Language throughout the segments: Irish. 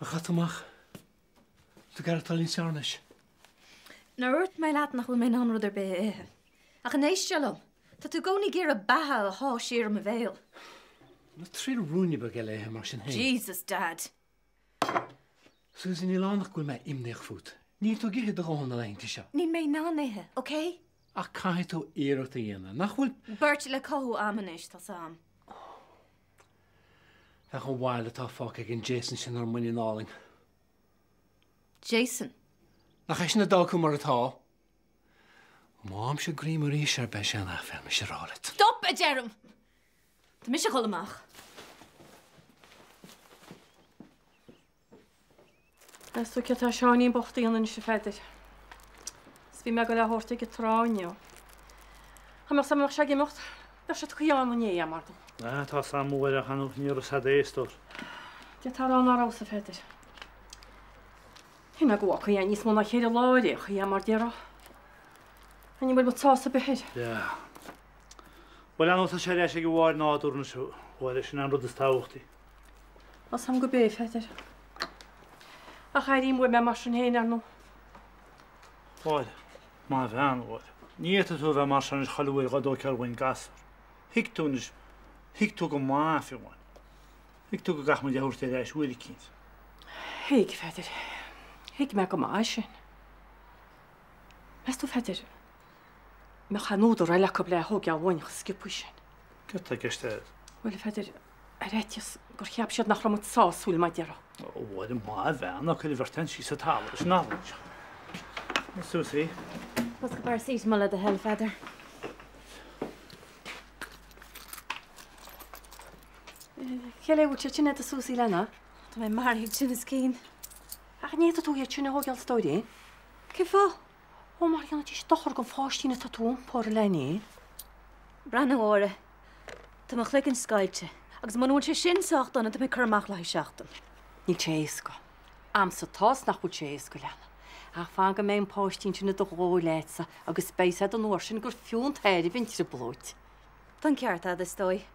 Ar chaith tú amach? Tú ag aireachtáil níos fearr anois? Nár dhúirt mé leat nach bhfuil mé in ann rud ar bith a ithe? Ach an éisteá liom? Tá tú i gcónaí ag iarraidh beatha a shá siar i mo bhéal. Ná triail ruainne beag eile a ithe mar sin féin. Jesus, Dad! Susie, níl ann ach go bhfuil mé imníoch fút. Níl tú ag ithe do dhóthain na laethanta seo. Níl mé in ann ithe, ok? Ach caithfidh tú iarracht a dhéanamh, nach bhfuil? Beirt le cothú a'm anois, tá's a'm. Féach an bhail atá fágtha ag an Jason sin ar an mbuinneán álainn. Jason? Nach eisean a d'fhág thú mar atá? Má fhaighimse greim arís air beidh sé in aiféala, mise a rá leat. Stop, a deirim! Tá mise ag dul amach. Meas tú céard tá Seáinín bocht a dhéanamh anois a Pheadair? 'S bhí mé ag dul é a thabhairt ag an trá inniu. Dá mbeadh 's a'm a mbeadh sé ag imeacht, bheadh sé tugtha ann inné, mar dom. Ah, tá 's a'm a Mháire ach ní raibh 's a'd é, a stór. D'fhéadfá a rá ná raibh 's a Pheadair. Shíl mé go bhfágfaí é níos mó ná cheithre lá ar aon chaoi é mar déarfá. Ní bhfuil muid sásta ar bith air. Yeah. Bhuel, ar ndóigh tá sé ar ais ag a mháthair nádúrtha anois, a Mháire, sin an rud is tábhachtaí. Tá 's a'm gurb é, a Pheadair. Ach airím uaim é mar sin féin, ar ndóigh. A Mháire, maith a bhean, a Mháire. Ní fhéadfaidh tú a bheith mar seo anois chuile uair dhá dtóigfeá uainn gasúr. Thuig tú anois, thuig tú go maith, fiú amháin. Thuig tú go gcaithfidh muid é a thabhairt ar ais uair eicínt. Thuig, a Pheadair. Thuig mé go maith é sin. Meas tú, a Pheadair, mbeadh aon údar eile acu le é a thógáil uainn chomh sciobtha sin? Céard tá i gceist agat? Bhuel, a Pheadair, ar fhaitíos gur cheap siad nach raibh muid sásúil mar déarfá. Ó, a Mháire, maith a bhean, ná cuir an bheartán síos sa talamh leis an abhainn seo. A Susie. Bosca paracetamol le do thoil, a Pheadair. Cé le bhfuil siad sin agat a Susie Lena? Tá mé maraithe ag tinneas cinn. Ach ní fhéadfaidh tú iad sin a thógáil a stóirín. Cén fáth? Ó, mar dhéanfaidís dochar don pháistín atá tú a iompar, a leainín. Breathnaigh, a Mháire. Tá mo chloigeann scoilte, agus muna bhfuil sé sin sách dona, tá mé ag cur amach le haghaidh seachtain. Níl sé éasca. A'msa tá's nach bhfuil sé éasca, a leana. Ach fan go mbeidh an páistín sin i do ghlóir leatsa agus beidh 's a'd an uair sin gur fiú an tairbhe an trioblóid. Tá an ceart a'd, is dóigh.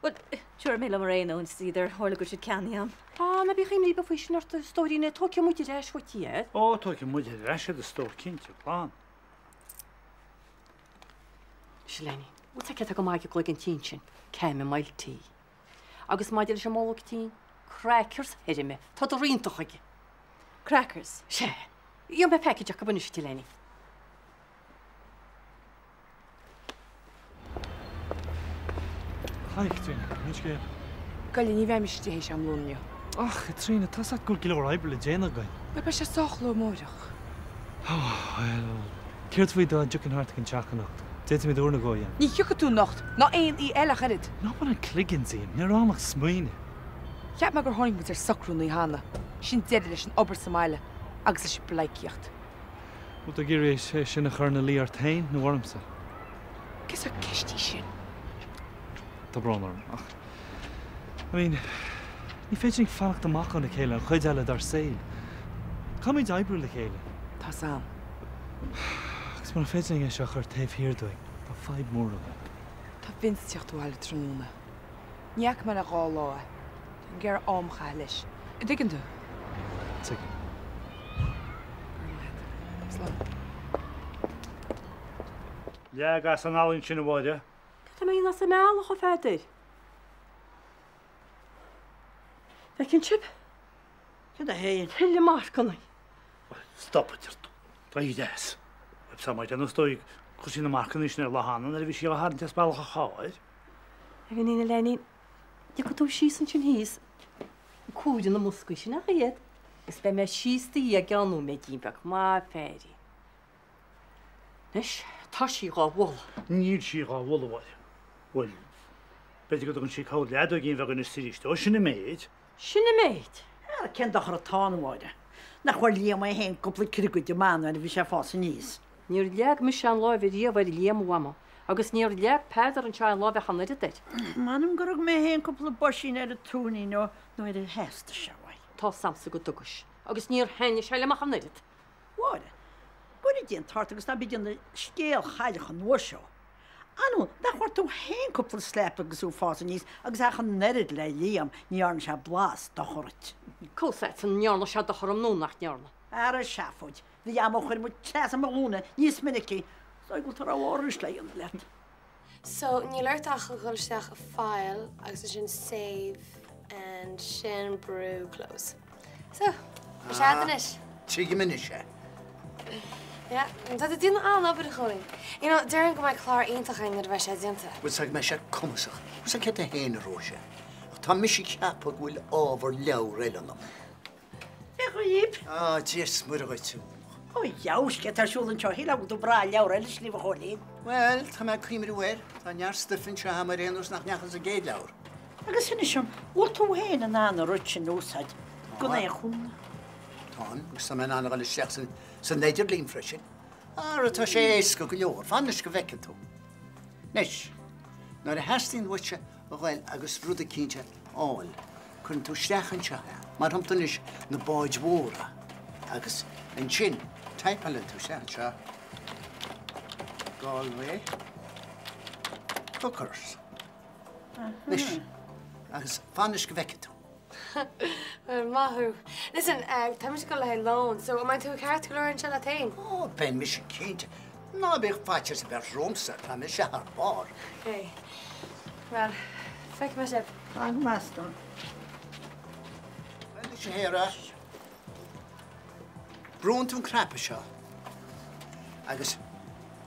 Bhuel, tabharfaidh mé liom ar aon nós iad ar tharla go bhfuil siad ceannaithe a'm. Á, ná bíodh imní ar bith faoi sin ort, a stóirín, tógfaidh muid ar ais uait iad. Ó, tógfaidh muid ar ais iad, a stór, cinnte, glan. Sea, a leainín, bhfuil 's a'd céard atá go maith ag an gcloigeann tinn sin? Chamomile tea. Agus maidir leis an mbolg tinn, crackers thirime, tádar iontach aige. Crackers? Sea. Gheobhaidh mé package acu anois, a leainín. Hi, Caitríona. Cén scéal? Gabh i leith, ní bheidh mise istigh théis am lóin inniu. Ach, a Chaitríona, tá's agat go bhfuil go leor oibre le déanamh againn. Bhuel, beidh sé sách luath amárach. Bhuel, céard faoi dá dtiocfainn thart ag an teach anocht? D'fhéadfaimid uair nó dhó a dhéanamh. Ní thiocfaidh tú anocht, ná aon oíche eile ach oiread. Ná bain an cloigeann díom, ní raibh ann ach smaoineamh. Cheap mé gur tháinig muid ar socrú an oíche cheana. Sin deireadh leis an obair sa mbaile agus leis an bpleidhcíocht. Bhfuil tú ag iarraidh é sin a chur ina luí ort féin nó ormsa? Cén sórt ceist í sin? Tá brón orm, ach, I mean, ní féidir linn fanacht amach óna chéile an chuid eile dár saol. Caithfimid oibriú le chéile. Tá 's a'm. Agus mura féidir linn é seo a chur taobh thiar dúinn, tá fadhb mhór againn. Tá Vince ag teacht abhaile tráthnóna. Ní fhaca mé le dhá lá é. Táim ag iarraidh am a chaitheamh leis. An dtuigeann tú? Tuigim. Go raibh maith agat. Slán. Leag as an fhallaing sin, a Mháire. Cad tá mé a dhéanamh as an mbealach, a Pheadair? Feiceann sibh? Cad é féin? Tuilleadh marcanna. Stop, a deir tú. Éirigh as. Website maith déanamh is dóigh. Chuir sí na marcanna sin ar lá cheana nuair a bhí sí á tharraingt as bealach an chairr. A Bheainín, a leainín, tiocfaidh tú síos ansin thíos, ag comhaireamh na mboscaí sin, ach iad, agus beidh mé síos do dhiaidh i gceann nóiméidín beag, maith féirín. Anois, tá sí dhá bhualadh. Níl sí dhá bhualadh, a Mháire. Bhuel, b'fhéidir go dtugann sí cabhair leadóigín bheag anois is arís dó, sin an méid. Sin an méid. Ara, cén dochar atá ann, a Mháire? Nach bhfuair Liam é féin cúpla criogaid i mbanna nuair a bhí sé ag fás aníos? Níor leag mise aon láimh ariamh ar Liam, a Mhama, agus níor leag Peadar anseo aon láimh ach an oiread air. M'anam gur thug mé féin cúpla boisín ar an tóinín nuair a theastaigh sé uaidh. Tá's a'msa go dtugais, agus níor thaitnigh sé liom ach an oiread. Mháire, go dté an tart agus ná bí ag déanamh scéal chailleach an uair seo. Ar ndóigh, nach bhfuair tú féin cúpla slap agus tú ag fás aníos agus ach an oiread le Liam, ní dhearna sé blas dochar dhuit. Cá bhfios duit an ndearna sé dochar dom nó nach ndearna. Ara seafóid, bhí am a chuir muid cleas i mo ghlúine níos minicí, is dóigh go bhfuil tú rogha arís le dhéanamh leat. So, níl ort ach a dhul isteach i File agus ansin Save and sin brú Close. So, tá sé agat anois. Tuigim anois é. Yeah, tá tú ag déanamh an-obair a Chóilín. You know, déarfainn go mbeidh clár iontach againn nuair a bheidh sé déanta. Bhuel, sea, go mbeidh sé cumasach. Bhuel, sea, céard é féin a raibh sé? Ach tá mise ag ceapadh go bhfuil ábhar leabhar eile ionam. Dia dhaoibh. Á, Dia is Muire dhuit. Ó, dheabhail, céard tá ar siúl anseo? Shílfeá go bhfuil tú ag brath leabhar eile a scríobh, a Chóilín. Bhuel, tá mé ag cuimhniú air. Tá neart stuif anseo agam ar aon nós nach ndeachas sa gcéad leabhar. Agus inis dom, bhfuil tú féin in ann an rud sin a úsáid gan aon chúnamh? Táim, agus tá mé in ann a dhul isteach san idirlíon freisin. Ara, tá sé éasca go leor. Fan anois go bhfeicfidh tú. Anois, nuair a theastaíonn uaitse a ghoil agus rud eicínt a fháil, cuireann tú isteach anseo é, mar shampla anois, na báid mhóra, agus ansin typeálann tú isteach anseo Galway Hookers. Anois, agus fan anois go bhfeicfidh tú. Bhuel, maith thú. Listen, tá mise ag dul le haghaidh lóin, so an mbeidh tú ceart go leor anseo leat féin? Ó, beidh mise cinnte. Ná bíodh faitíos ar bith romhamsa, tá mise thar barr. Ok. Bhuel, feicfidh mé sibh. Tá go maith, a stór. Bhuel, anois a Shéara, brúann tú an cnaipe seo agus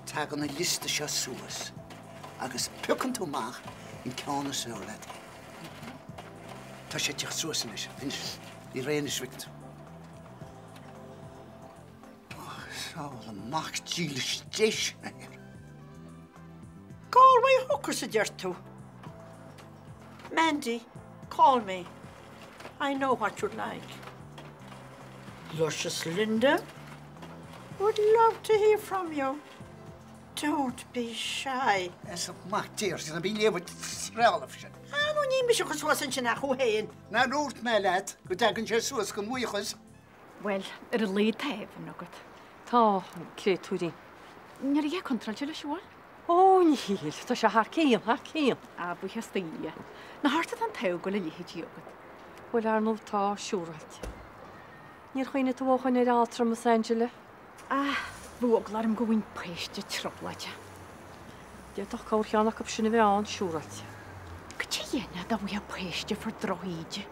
tagann an liosta seo suas agus piocann tú amach an ceann is fearr leat féin. Tá sé ag teacht suas anois. Anois, bí réidh anois, Victor. Sábháil an mac dílis Dé sin air. Galway Hookers a deir tú? Mandy, call me. I know what you'd like. Luscious Linda, would love to hear from you. Don't be shy. Arsa mac Dé, arsa na bí léamh trealamh sin. Ah, nó ní mise a chuir suas ansin ach thú féin. Nár dhúirt mé leat go dtagann sé suas gan bhuíochas? Bhuel, ar a laghad tá Evan agat. Tá, an créatúirín. Níl a dhath contráilte leis, an bhfuil? Ó, níl, tá sé thar cionn, thar cionn. Ah, buíochas do Dhia. Nach ort atá an t-ádh go bhfuil a leithéidí agat. Bhuel, ar ndóigh tá, siúráilte. Níor chuimhnigh tú ó shoin ar altramas, Angela? Ah, bheadh eagla orm go bhfaighinn páiste trioblóideach. D'fhéadfadh corrcheann acu sin a bheith ann, siúráilte. Cad é a dhéanfá dá bhfaigheadh páiste a fuair drochíde?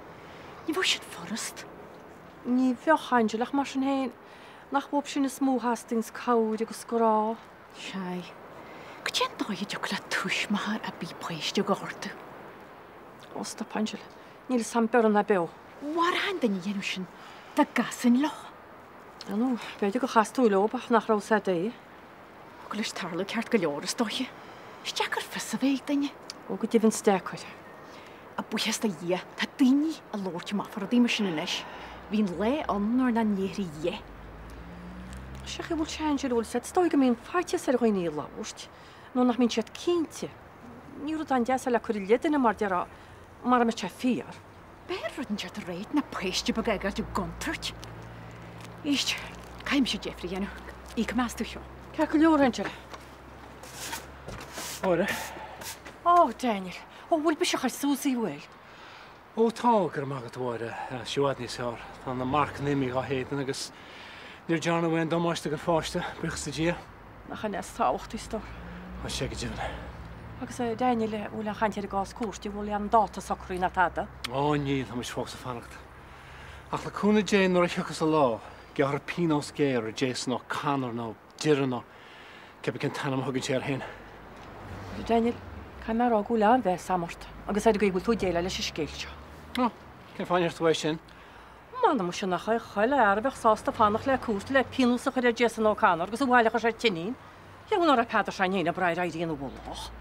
Ní bheadh sin furast. Ní bheadh, Angela, ach mar sin féin, nach uathu sin is mó a theastaíonns cabhair agus grá? Sea. Cad é an dóigh a dtiocfadh le tuismitheoir ar bith páiste a ghortú? Ó, stop, Angela. Níl fhios a'm bioran ná beo. Mharóinn an duine a dhéanfadh sin dá gcasfainn leo. Ar ndóigh, b'fhéidir gur chas tú leo ach nach raibh fhios a'd é. Thiocfadh leis tarlú ceart go leor, is dóiche. Is deacair fios a bheith ag duine. Ó, go deimhin is deacair. Ach buíochas do Dhia, tá daoine ag labhairt amach fá rudaí mar sin anois. Bhí an lá ann nuair nach ndéarfaí a dhath. Sea, bhuel sea, Angela, bhfuil fhios a'd, is dóigh go mbíonn faitíos ar dhaoine labhairt, nó nach mbíonn siad cinnte. Ní rud an-deas é le cur i leith duine, mar déarfá, mara mbeadh sé fíor. B'fhearr rud inteacht a ráit ná páiste beag a fhágáilt i gcontúirt. Éist, caithfidh mise deifir a dhéanamh. Íocfaidh mé as tú seo. Ceart go leor, Angela. Máire. Ó, Daniel. Ó, bhfuil biseach ar Suzy, bhfuil? Ó, tá, go raibh maith agat, a Mháire. Tá sí i bhfad níos fearr. Tá na marcanna imithe dá héadan agus níor dearnadh aon damáiste don pháiste, buíochas do Dhia. Nach in é is tábhachtaí, a stór? Tá sé go deimhin. Agus a Daniel, an bhfuil aon chaint ar an gcás cúirte, an bhfuil aon dáta socraithe ná tada? Ó, níl, tá muid fós ag fanacht. Ach le cúnamh Dé nuair a thiocfas an lá, gearrfar pionós géar ar Jason O'Connor nó Doireann nó cibé cén t-ainm a thugann sé air féin. A Daniel, caithfidh mé a rá go bhfuil an-mheas agam ort agus ar an gcaoi a bhfuil tú ag déileáil leis an scéal seo. Ó, cén fáth a ndeir tú é sin? M'anam muise nach é chuile fhear a bheadh sásta fanacht le cúirt le pionós a chur ar Jason O'Connor agus abhaile a chur sé tinnín. Dheamhan ná raibh Peadar Seáin fhéin ag brath ar éirí ina mhullach.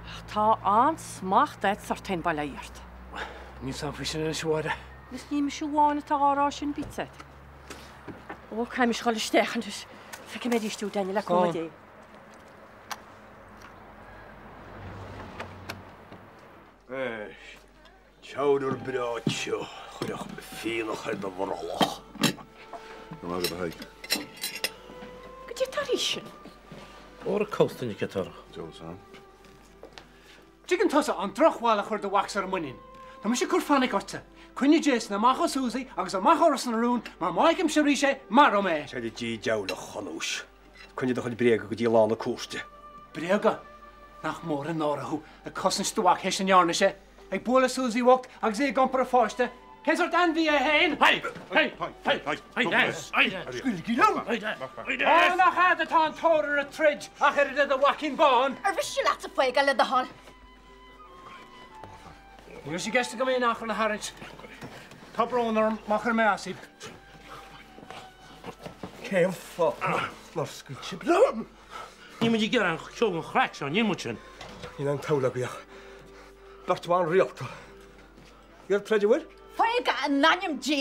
Ach tá an-smacht agat ort féin, bail ó Dhia ort. Níl 's a'm faoi sin anois, a Mháire. Agus ní mise amháin atá dhá rá sin, bíodh 's a'd. Ó, caithfidh mise dhul isteach anois. Feicfidh mé arís thú, Daniel, le cúnamh Dé. Chowder breá te, chuirfeadh fíonach ar do bhrollach. Go raibh maith agat, a Thaidhg. Goidé atá arís sin? Óra cósta ní ciotarach. Deolas ann. Tuigeann tusa an drochbhail a chuir do mhac sar a muinín. Tá mise ag cur fainic ortsa. Coinnigh Jason amach ó Susie agus amach ó Ros na Rún mar má fheicimse arís é, maróidh mé é. Sé Dia deabhal a Chonúis. Coinnigh do chuid bréaga go dtí lá na cúirte. Bréaga? Nach mór an náire thú ag cosaint do mhac théis a ndearna sé? Ag bualadh Susie bhocht agus í ag iompar a pháiste? Cén sórt ainmhí é féin? Hei! Hei! Hei! Hei! Hei! Scaoiligí liom! Ó, nach a'd atá an tóir ar an troid ach oiread le do mhaicín bán! Ar mhiste leatsa fágáil le do thoil? Ní raibh sé i gceist agam aon achrann a tharraingt. Tá brón orm má chuir mé as sibh. Cén fáth nár scaoil sibh liom? Níl muid ag iarraidh aon cheo den chraic seo, níl muid sin. Níl aon tsamhail agaibh ach beirt bhan rialta. Ag iarraidh troid an bhfuil? Fág in ainm Dé!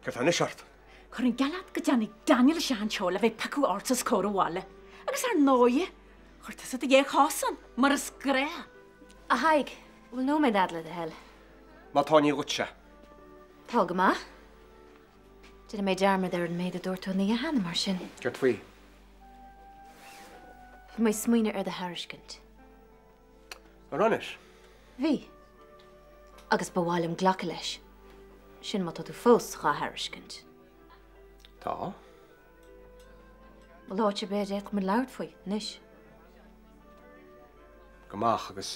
Céard tá anois ort? Chuirfinn geall leat go dtáinig Daniel isteach anseo le bheith ag piocadh ort os comhair an bhaile. Agus ar ndóighe, chuir tusa do dhá chos ann, mar is gnách. A Thaidhg, bhfuil nóiméad a'd le do thoil? Má tá ní dhuitse. Tá go maith. Déanfaidh mé dearmad ar an méid a dúirt tú an oíche cheana, mar sin. Céard faoi? Bhí mé ag smaoineamh ar do thairiscint. An raibh anois? Bhí. Agus ba mhaith liom glacadh leis. Sin má tá tú fós dhá thairiscint. Tá. Bhfuil áit ar bith a d'fhéadfadh muid labhairt faoi, anois? Gabh amach agus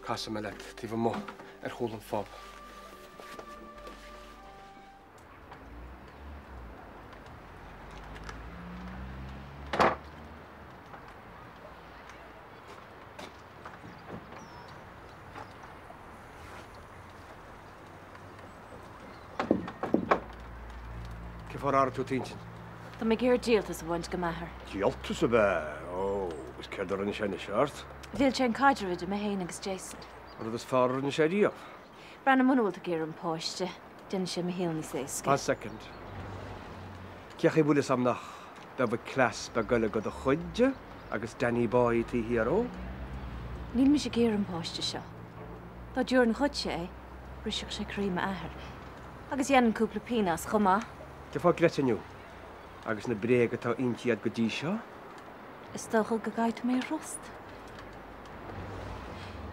casfaidh mé leat taobh amuigh ar chúl an phub. Cén fáth ar athraigh tú d'intinn? Tá mé ag iarraidh díoltas a bhaint de m'athair. Díoltas ab ea? Ó, agus céard a rinne sé anois ort? Mhill sé an caidreamh idir mé féin agus Jason. An rud is fearr a rinne sé riamh. Breathnaigh, muna bhfuil tú ag iarraidh an páiste, déanfaidh sé mo shaol níos éasca. One second. Cén chaoi a bhfuil fhios a'm nach b'fhearr cleas beag eile de do chuid agus Danny Boy taobh thiar dhó? Níl mise ag iarraidh an páiste seo. Dá dtabharfainn dhuitse é, brisfeadh sé croí m'athar. Agus dhéanfainn cúpla pingin as chomh maith. Cén fáth gcreidfinn inniu agus na bréaga atá inste agat go dtí seo? Is dócha go gcaithfidh tú mé a thrust.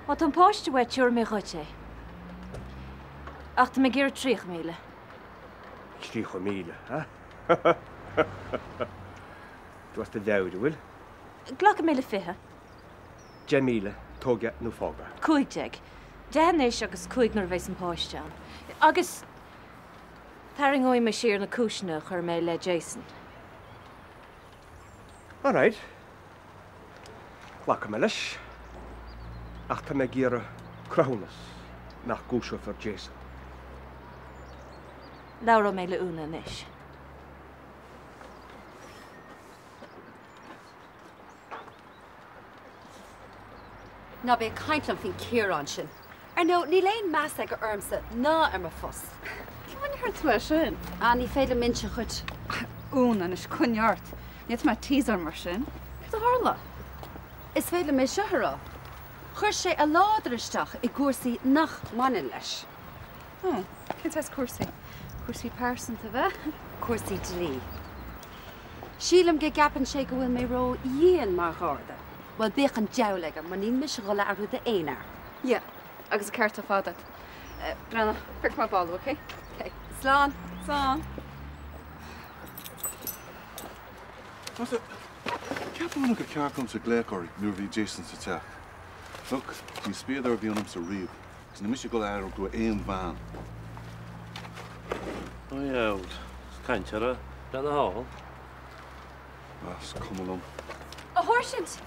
Má tá an páiste uait, tabharfaidh mé dhuit é. Ach tá mé ag iarraidh 30,000. 30,000, ha? Tú as do mheabhair, an bhfuil? Glacfaidh mé le 20. 10,000, tóg é nó fág é. 15. 10 anois agus 5 nuair a bheas an páiste ann. Agus tarraingeoidh mé siar na cúiseanna a chuir mé i leith Jason. All right. Glacfaidh mé leis. Ach tá mé ag iarraidh cruthúnas nach gcúiseofar Jason. Labhróidh mé le Úna anois. Ná bí ag caint liom faoin Ciarán sin. Ar ndóigh, níl aon meas aige ormsa ná ar mo phost. Cén fáth a ndeir tú é sin? Ah, ní féidir liom inse dhuit. Úna, anois coinnigh ort. Ní fhéadfaidh mé teasáil mar sin. Cad a tharla? Is féidir liom é seo a rá. Chuir sé a ládar isteach i gcúrsaí nach mbaineann leis. Ó, cén saghas cúrsaí? Cúrsaí pearsanta, ab ea? Cúrsaí dlí. Sílim go gceapann sé go bhfuil mé ró-dhian mar gharda. Bhuel, bíodh an diabhal aige, mar níl mise a dhul a athrú d'aon fhear. Yeah, agus an ceart ar fad agat. Breathnaigh, feicfidh mé ball, ok? Ok, slán! Slán! Ceapaim gur ceart domsa glaoch uirthi nuair a bhí Jason sa teach. Look, ní spiadóir a bhí ionamsa riamh, agus níl mise ag dul a athrú go aon bhean. Ó dheabhail, is caint ar a breathnaigh thall. Ah, is cuma liom. A Sháirsint!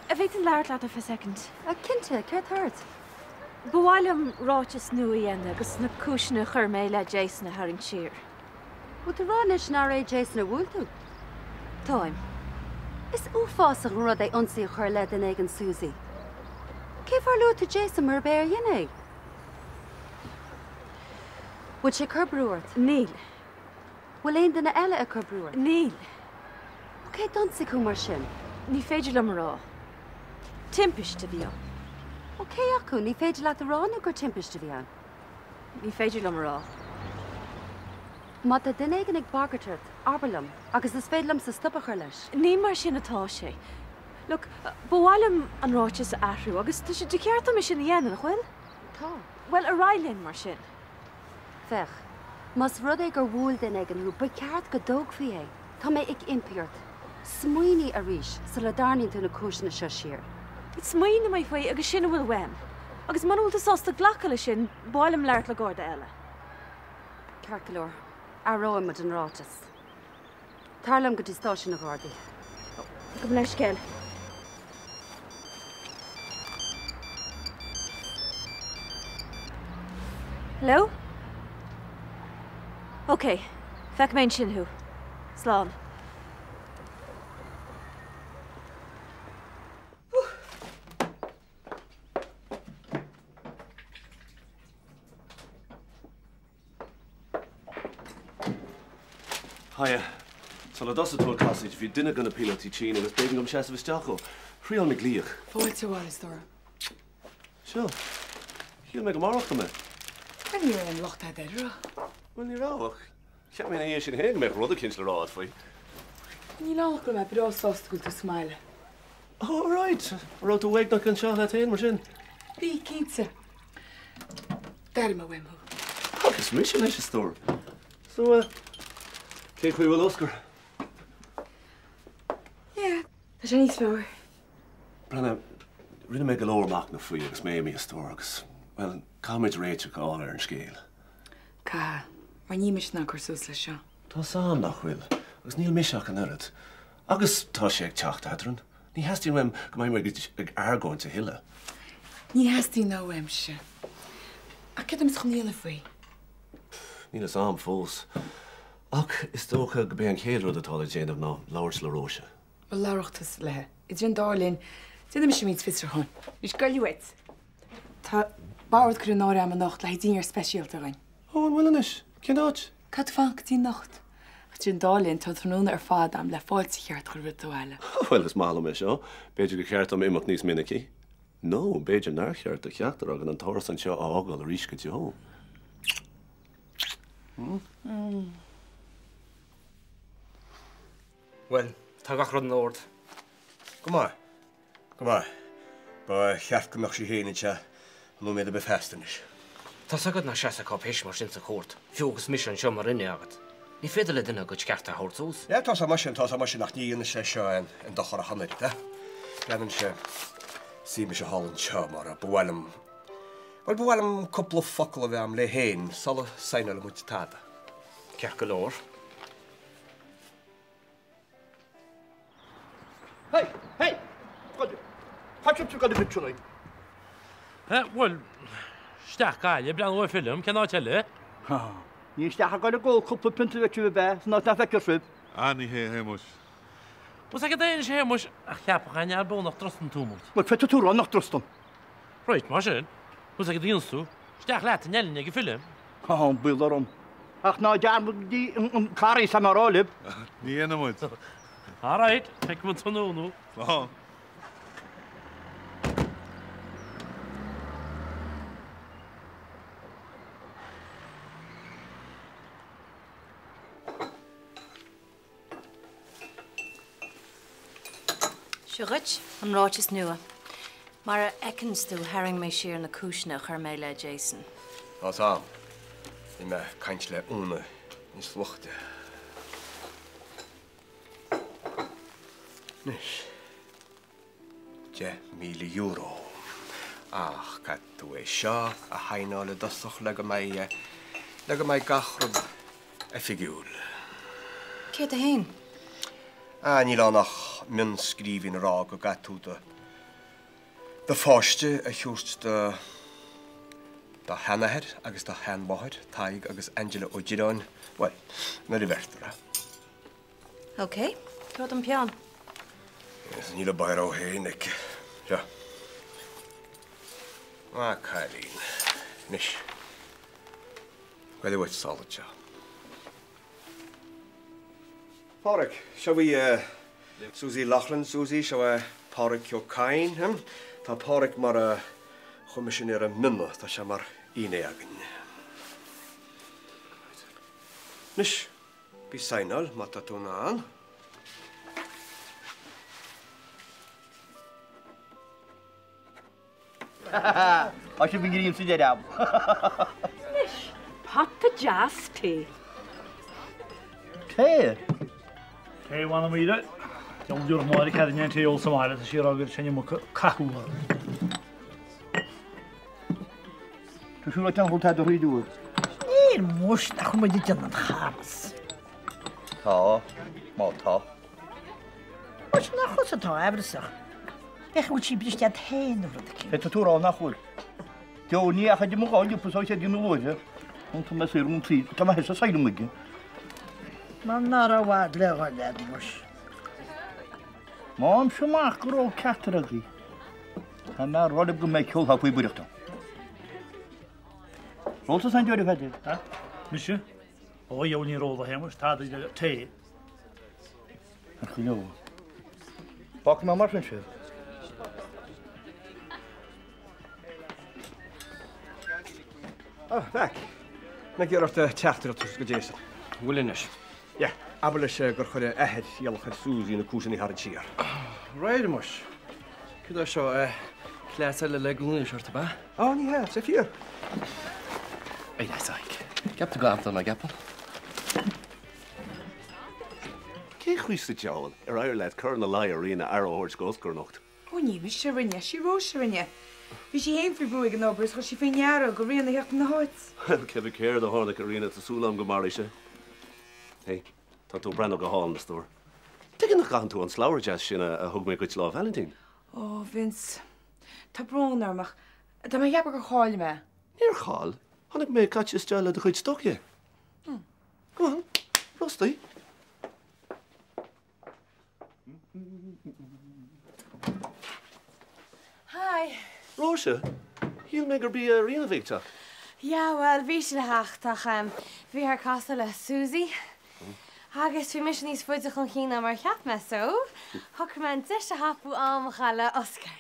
An bhféadfainn labhairt leat ar feadh soicind? Ah, cinnte, céard tá ort? Ba mhaith liom ráiteas nua a dhéanamh agus na cúiseanna a chuir mé i leith Jason a tharraingt siar. Bhfuil tú ag rá anois nár é Jason a bhuail tú? Táim. Is uafásach an rud é ionsaí a chur i leith duine éigin Suzy. Cén fáth ar luaigh tú Jason murab é a dhein é? Bhfuil sé ag cur brú ort? Níl. Bhfuil aon duine eile ag cur brú ort? Níl. Cé d'ionsaigh thú mar sin? Ní féidir liom a rá. Timpiste a bhí ann. Ó cé acu? Ní féidir leat a rá nó gur timpiste a bhí ann? Ní féidir liom a rá. Má tá duine éigin ag bagairt ort, abair liom, agus is féidir liomsa stop a chur leis. Ní mar sin atá sé. Look, ba mhaith liom an ráiteas a athrú agus tá sé de cheart agam é sin a dhéanamh, nach bhfuil? Tá. Bhuel, ar aghaidh linn mar sin. Féach, más rud é gur bhuail duine éigin thú, ba cheart go dtógfaí é. Tá mé ag impí ort, smaoinigh arís sula dtarraingíonn tú na cúiseanna seo siar. Smaoinigh mé faoi agus sin a bhfuil uaim. Agus muna bhfuil tú sásta glacadh leis sin, ba mhaith liom labhairt le garda eile. Ceart go leor, athróidh muid an ráiteas. Tar liom go dtí stáisiún na Gardaí. Gabh mo leithscéal. Hello? Ok, feicfidh mé ansin thú. Slán. Hiya. Sula dtosaigh tú ag casaoid, bhí duine de na píolótaí tinn agus b'éigean dom seasamh isteach dhó. Thriail mé glaoch. Fáilte abhaile, a stór. Seo. Shíl mé go maródh tú mé. Bhuel, ní raibh aon locht a'd air, a raibh? Bhuel, ní raibh, ach cheap mé ina dhiaidh sin féin go mbeadh rud eicínt le rá a'd faoi. Níl ann ach go raibh mé breá sásta go bhfuil tú sa mbaile. Oh, right! An raibh tú uaigneach anseo leat féin, mar sin? Bhí, cinnte. D'airigh mé uaim thú. Agus mise anois, a stór. So, eh, cén chaoi a bhfuil Oscar? Yeah, tá sé níos fearr. Breathnaigh, rinne mé go leor machnaimh faoi agus mé imithe, a stór, agus, bhuel, caithfimid réiteach a fháil ar an scéal. Caithfidh, mar níl mise in ann cur suas leis seo. Tá 's a'm nach bhfuil, agus níl mise ach an oiread. Agus tá sé ag teacht eadrainn. Ní theastaíonn uaim go mbeidh muid ag argóint a thuilleadh. Ní theastaíonn ná uaimse. Ach céard atáimid chun a dhéanamh faoi? Níl 'fhios a'm fós. Ach is dócha go b'é an chéad rud atá le déanamh ná labhairt le Róise. Bhuel, labhróidh tusa léi. Idir an dá linn, déanfaidh mise roinnt fiosrúcháin. Anois, goil uait. Tá bord curtha in áirithe a'm anocht le haghaidh dinnéar speisialta againn. Ó, an bhfuil anois? Cén áit? Caithfidh tú fanacht go dtí anocht. Ach idir an dá linn, tá an tráthnóna ar fad a'm le fáilte cheart a chur roimh do bhaile. Bhuel, is maith liom é seo. B'fhéidir gur cheart dom imeacht níos minicí. Nó b'fhéidir nár cheart do cheachtar againn an t-árasán seo a fhágáil arís go deo. Bhuel, tá gach rud in ord. Go maith. Go maith. Ba cheart go mbeadh sí féin anseo nóiméad ar bith feasta anois. Tá's agat nach seasfaidh cáipéis mar sin sa chúirt, fiú agus mise anseo mar fhinné agat. Ní féidir le duine a gcuid cearta a thabhairt suas. Yeah, tá's a'm sin, tá's a'm sin ach ní dhéanfaidh sé seo aon dochar ach an oiread, eh? Breathnaigh anois, suífidh mise thall anseo mar ba mhaith liom, bhuel, ba mhaith liom cúpla focal a bheith a'm léi féin sula saighneálann muid tada. Ceart go leor. Hey! Hey! Cá sibh ag dul an bhfid seo? Bhuel, isteach Gaillimh, breathnú ar film, cén áit eile? Ní isteach ag dul ag ól cúpla pionta duit sibh ab ea, san áit nach bhfeicfear sibh. Ah, ní hea, a Shéamuis. Bhuel, cad é anois, a Shéamuis, ach cheapfadh éinne ar bith nach dtrustann tú muid. Bhuel, féadfaidh tú a rá nach dtrustam. Right, mar sin, bhuel, cad a dhéanfas tú? Isteach leat in Eilean ag an film. Tá an baol orm. Ach ná dearmadaigí an carraí san á rá libh. Ní dhéanfaidh muid. All right, feicfidh muid tráthnóna. Slán. Seo dhuit an ráiteas nua. Mar a fheiceanns tú, tharraing mé siar na cúiseanna a chuir mé le Jason. Tá's a'm. Bhí mé ag caint le Úna níos luaithe. Anois. €10,000. Ach caithfidh tú é seo a shaighneáil i dtosach le go mbeidh, le go mbeidh gach rud oifigiúil. Céard é fhéin? Ah, níl ann ach mionnscríbhinn a rá go gcaithfidh tú do, do pháiste a thabhairt do, do sheanathair agus do sheanmháthair, Tadhg agus Angela Ó Direáin, bhuel, nuair a bheirtear, eh? Ok, cá bhfuil an peann? Is níl a biro féin aici. Seo. A cailín. Anois. Goile uait sall anseo. Pádraic, seo í Susie Loughlin, Susie, seo é Pádraic Ó Cadhain. Tá Pádraic mar choimisinéir miona, tá sé mar fhinné againn. Anois. Bí saighneáil má tá tú in ann. Tá sibh an ghrian sa deireadh. Anois, pota deas tae. Tae? Tae bhanna míle. Deon diúr máire cead an tae ól sa mbaile tá sí ag rá gur sin iomarca cathú orm. Tá siúl ag teanga tada thríd uair. Níl muis nach bhfuil muid ag déanamh an charghas. Tá, má tá. Muis nach thusa atá aimhreasach. Féach an bhfuil sí briste agat féin nó rud eicínt. Féadfaidh tú a rá nach bhfuil. Deo ní fheachaidh i mo dháil liom is é dínn a luaithe. An tá mé saor ón tsaoil, tá mé thíos asylum aige. Mar ná raibh fhad le dhul agat muis. Má fhaighimse amach go raibh ceachtar agaibh. Tá mé a rá libh go mbeidh ceol faoi buireacht ann. Ról tusa an deireadh, Pheadair? Ha? Mise? Ó, gheobhaidh ní ról a Shéamais, tada le tae. Ar go leor. Fágfaidh mé mar sin sibh. Ah, Mac. Mé ag iarraidh ort teachtaireacht a thabhairt go Jason. Bhfuil anois. Yeah, abair leis gur chuir a athair iallach ar Suzy na cúiseanna a tharraingt siar. Right, muis. Cad é seo, cleas eile le glaoch ort, ab ea? Á, ní hea, sé fíor. Ei, leis, Ike. Ceap tú go amta, ná ceapann? Cén chaoi sa diabhal ar éirigh leat cur ina luí ar Ríona aire a thabhairt d'Oscar anocht? Ó ní mise a rinne, sí Róise a rinne. Bhí sí féin faoi bhrú ag an obair is chuir sí faoi ndeara do Ríona a theacht ina háit. Bhuel, cébí céard a tháinig ar Ríona, tá súil agam go mairfidh sí. Hey, tá tú ag breathnú go hálainn, a stór. Tuige nach gcaitheann tú an slabhra deas sin a thug mé duit Lá Vailintín? Ó, Vince, tá brón orm ach tá mé ag ceapadh gur chaill mé. Níor chaill. Chonaic mé caite isteach le do chuid stocaí é. Go on, brostaigh. Hi. Róise, shíl mé gurb í Ríona a bhí ag teacht. Yeah, bhuel, bhí sí le theacht ach bhí uirthi casadh le Suzy. Agus bhí mise níos faide chun cinn ná mar a cheap mé so shocraigh mé an deis a thapú am a chaitheamh le Oscar.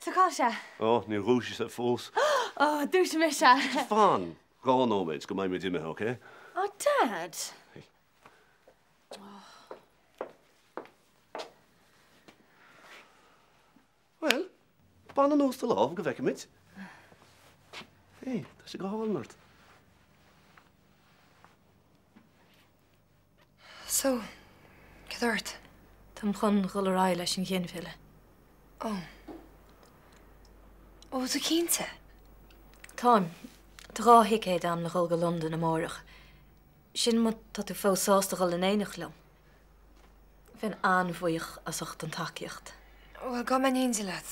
So cá bhfuil sé? Ó, níor dhúisigh sé fós. Ó, dúiseoidh mise. Fan 2 nóiméad go mbeidh muid imithe, ok? Ó, Dad! Bhuel, bain anuas do lámh go bhfeicfimid. Hey, tá sé go hálainn ort. So, cad ort? Táim chun dhul ar aghaidh leis an ghinmhilleadh. Ó. Ó, bhfuil tú cinnte? Táim. Tá 2 thicéad a'm le dhul go Londain amáireach. Sin má tá tú fós sásta dhul in éineacht liom. Bheinn an-bhuíoch as ucht an tacaíocht. Bhuel, gabhfaidh mé in éindí leat.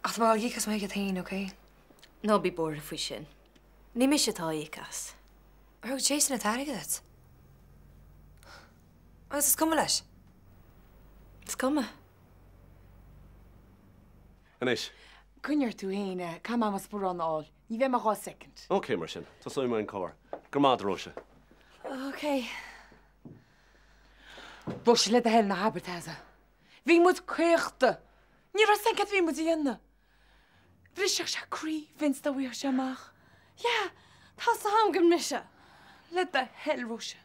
Ach tá mé ag íoc as mo thicéad féin, ok? Ná bí buartha faoi sin. Ní mise atá ag íoc as. Ar thug Jason an t-airgead duit? Agus is cuma leis? Is cuma. Anois. Coinnigh ort tú féin, caithfidh mé mo sparán a fháil. Ní bheidh mé ach 2 soicind. Ok, mar sin, tosóidh mé an carr. Go raibh maith agat, a Róise. Ok. Róise, le do thoil, ná habair tada. Bhí muid caochta. Ní raibh 'fhios a'inn cad a bhí muid a dhéanamh. Bhrisfeadh sé croí Vince dá bhfaigheadh sé amach. Yeah, tá 'fhios a'm go mbrisfeadh. Le do thoil, Róise.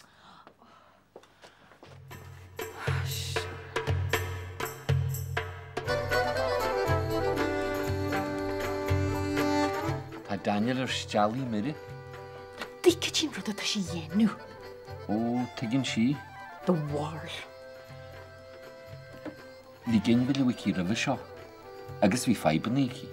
Tá Daniel ar steallaí mire. Tuigeann sí an rud atá sí a dhéanamh. Ó, tuigeann sí. Do bharúil. Bhí ginmhilleadh aici roimhe seo agus bhí fadhbanna aici.